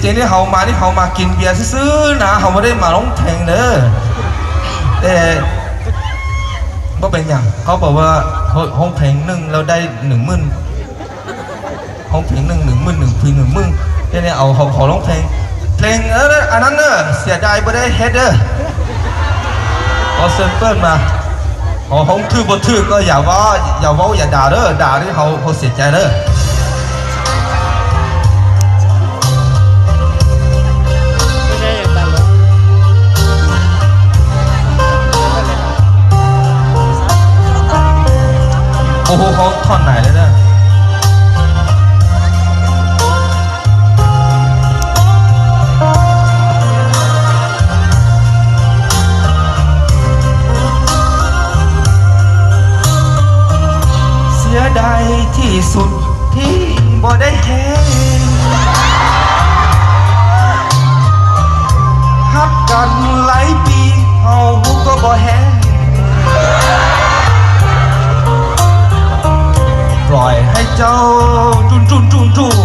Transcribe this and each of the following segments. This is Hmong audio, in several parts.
Ces nej haus mas, nej haus mas kis npias xwb xwb na, haus mas dej mas loob phees na. Ê, npab pes nyam, koj pom hoob phees neeg lawv dai nws mwj, hoob phees neeg nws mwj nws phi nws mwj, ces nej haus haus loob phees, phees a nab na, xiam dai npua dai head, o se paj mas, haus hoob thwj npua thwj koj yam vaub yam das lawm, das haus xiam cai lawm. Ua hu hau thoj nais li na. Xiam dai thib xus thib npua dai head, hab kas laib pis haus hu koj npua head, ploim haib cauj nruj nruj nruj nruj,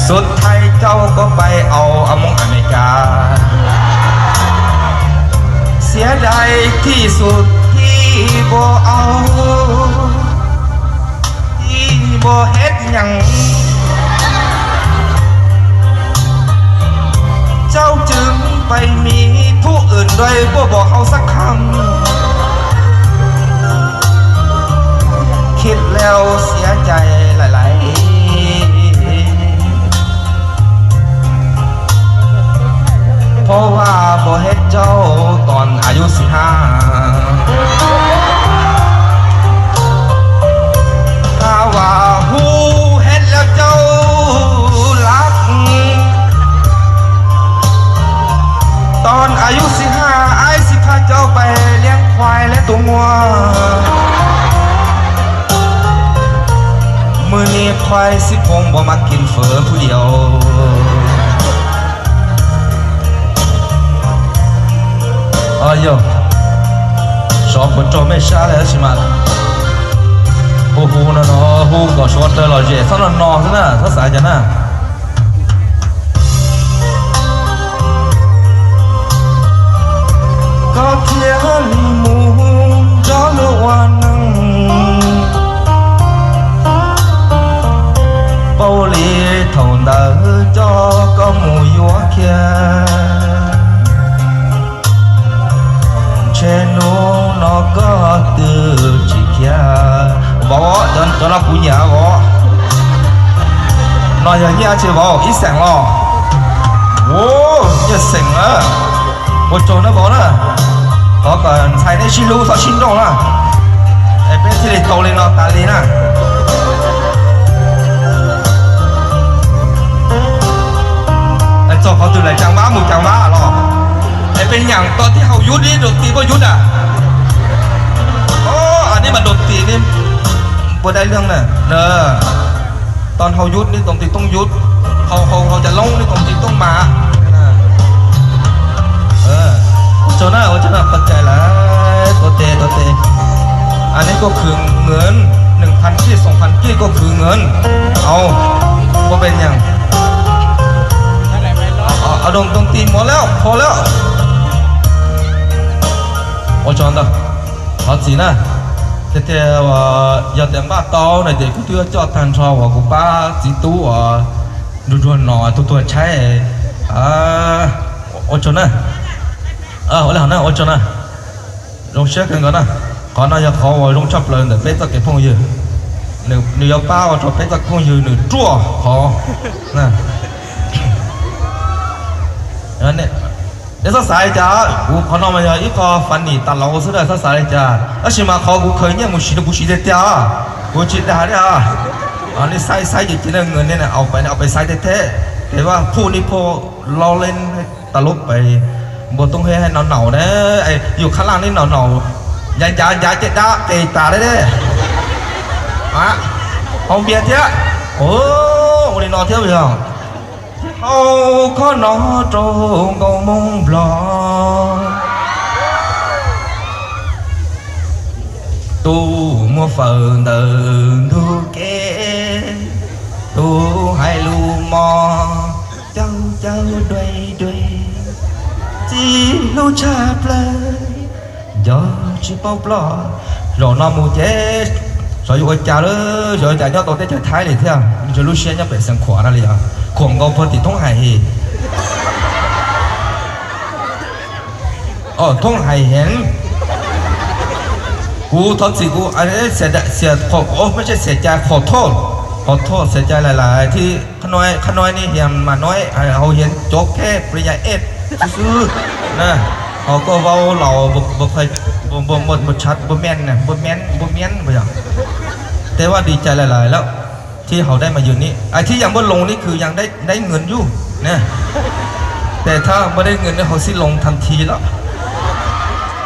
xub thaib cauj koj pais au a moos Amelikas. Xiam dai thib xus thib npua au, thib npua head nyav. Cauj cwm pais miv thub wm nrua npuaj npos hau xab kham, khib leu xiam cai laim laim. Phob Vaj npua head cauj tom a yus xis hab, Vaj Vaj hu head lab cauj lab, tom a yus xis hab aib xis phaj cauj pais liab khuais liab tus muaj. Mws nis khuais xib phoov npua mas kis fawv phuj diam. Yog, sov puas raug mej sab li tab sis mas hu hu no no hu kom suav dawg lom zem txhob no no xwb na, txhob xav cas na. Koj thiaj li mus nrog luag ua neeg, paub li thaum ntawd coj koj mus yuav kiag. Ntshe hnub no koj twb tsis kiag. Vauv, cov no kuv nyiam vauv. No yog nyiaj tsi vauv, ib xeem los? Nyiaj xeem na. Ua tsaug na vauv na. Thov kom ntxhais neb sib hlub txhob sib nrauj na, es peb thiaj li tau li no tas li na. Txog qhov twg lawm cas vab mus cas vab los? Es peb nyaam tau tib hau yub neb rau tim puab yub na. Neb mas rau tim neb puas dai leej na. Tau hau yub neb toom tim tooj yub, hau hau hau cas loob neb toom tim tooj mas. Ua tsaug na, ua tsaug na, qhov cai lawm, tuav tes tuav tes. Neb kuj khwv ngwv, nees phas kij xoom phas kij kuj khwv ngwv. Au, puab peb nyaam. Au, toom tim mov lawm, phau lawm. Ua tsaug ntau, thov txim na. Tiag tiag, yog tias npaj tau no ces kuv twb yuav coj tag nrho uas kuv pab txiv tub uas nruag nruag no tuag tuag tshaib. Ua tsaug na. Ua li hov na, ua tsaug na. Zoo siab kawg nkaus na. Qhov no yog qhov uas zoo tshaj plaws ntawm peb txoj kev phooj ywg. Nws yuav pab ua rau peb txoj kev phooj ywg nws ruaj khov. Nej txhob xav li cas, kuv qhov no mas yog ib qho funny tas lauv xwb na, txhob xav li cas. Tab sis mas qhov kuv khaws nyiaj mus siv no kuv siv tiag tiag, kuv tsis dag li. Nej saib saib ces cia nej, nej au pais, nej au pais saib thiab thiab. Ces vaj phuj nej phuj, lo leej tas lub pais, npua toob hab hab no naum na, yus khab laj neb naum naum, ncav ncav ncav ces dab qes tas li ne. Hau npias thiab, ua li no thiab yog. Hau khob no rau nkauj Moob Nplog, tus muaj fawm ntawm ntug kev, tus mos, caug caug dua dua, txiv hlub tshaj plaws, nco tsis paub ploj. Zaum no mus ces xyov yuav ua cas lawm, xyov ua cas nyob tau teb chaws Thaib li thiab, ntshe lub siab nyob pem Xeev Khuam no li os, khuam nkaus puag tim Thoob Hais His. Thoob Hais Heev. Kuv thov txim kuv, xiam, xiam, qhov, maj tseem xiam cai qhov thoj, qhov thoj xiam cai lais lais thiab. Qhov no, qhov no ne hiam mas no, hauv hiam cov khej pli ya ej xwb xwb na. Ho koj vau laus, npua tshav, npua meej, npua meej, npua meej, yog tes vaj di cai lais lais lawm. Thiab hauv dai mas yus ni, thiab yam npua loos ni kws yam dai nws yug ne. Tes thab npua dai nws ne hauv xib loos thas thi lawm.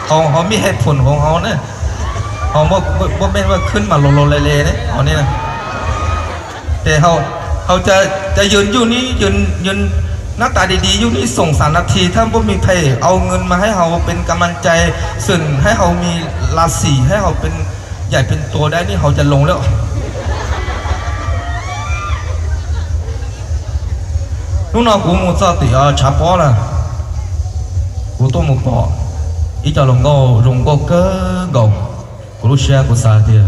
Hauv, hauv mej hej phum hauv hauv ne, hauv npua meej vaj khwb mas loos loos le le ne hauv ni. Tes hauv, hauv cov yws yug ni, yws nab tas di di yug ni xoom xam nas thi thab npua mej phem au nws mas hais hauv pes kas mas cai, xwm hais hauv mej las xim hais hauv pes yaim pes tua dai ni hauv cov loos lawm. Hnub no kuv mus txog tim tshav pob lawm, kuv tuaj mus pom ib co hluas nkauj zoo nkauj kawg nkaus. Kuv lub siab kuv xav tias